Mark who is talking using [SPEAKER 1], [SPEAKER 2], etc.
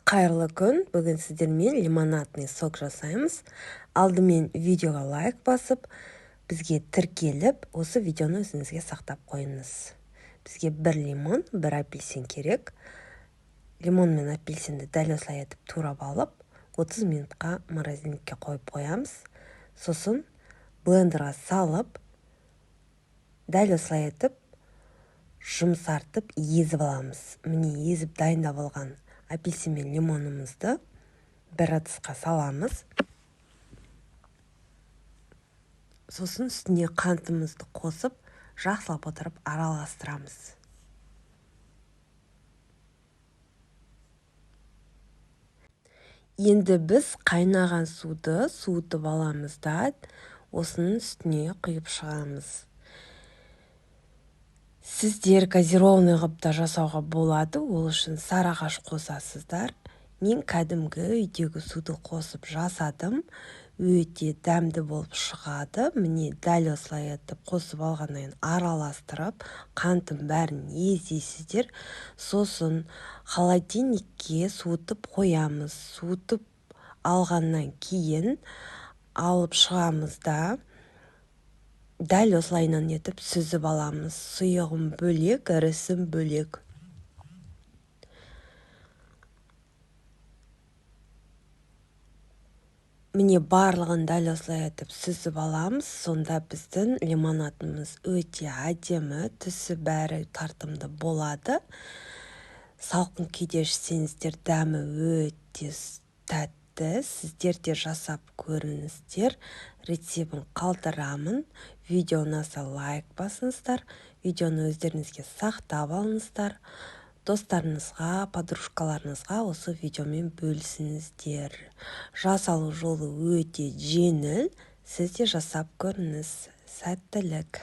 [SPEAKER 1] Қайырлы күн! Бүгін сіздермен лимонадный сок жасаймыз. Алдымен видеоға лайк басып, бізге тіркеліп, осы видеоны өзіңізге сақтап қойыңыз. Бізге бір лимон, бір апельсин керек. Лимон мен апельсинді дәл осылай етіп турап алып, 30 минутқа морозильникке қойып қоямыз. Сосын блендерға салып, дәл осылай етіп жұмсартып езіп аламыз. Міне, езіп дайындап алған апельсин мен лимонымызды бір ыдысқа саламыз. Сосын үстіне қантымызды қосып, жақсылап отырып араластырамыз. Енді біз қайнаған суды суытып аламыз да, осының үстіне құйып шығамыз. Сіздер газированный қылып та жасауға болады, ол үшін сарыағаш қосасыздар. Мен кәдімгі үйдегі суды қосып жасадым. Өте дәмді болып шығады. Міне, дәл осылай етіп қосып алғаннан кейін араластырып, қантын бәрін езесіздер. Сосын холодильникке суытып қоямыз. Суытып алғаннан кейін алып шығамыз да, дәл осылайынан етіп сүзіп аламыз. Сұйығын бөлек, ірісін бөлек. Міне, барлығын дәл осылай етіп сүзіп аламыз. Сонда біздің лимонадымыз өте әдемі, түсі бәрі тартымды болады. Салқын күйде ішсеңіздер, дәмі өте тәтті. Сіздер де жасап көріңіздер. Рецебін қалдырамын. Видео ұнаса, лайк басыңыздар. Видеоны өздеріңізге сақтап алыңыздар. Достарыңызға, подружкаларыңызға осы видеомен бөлісіңіздер. Жасалу жолы өте жеңіл. Сіз де жасап көріңіз. Сәттілік!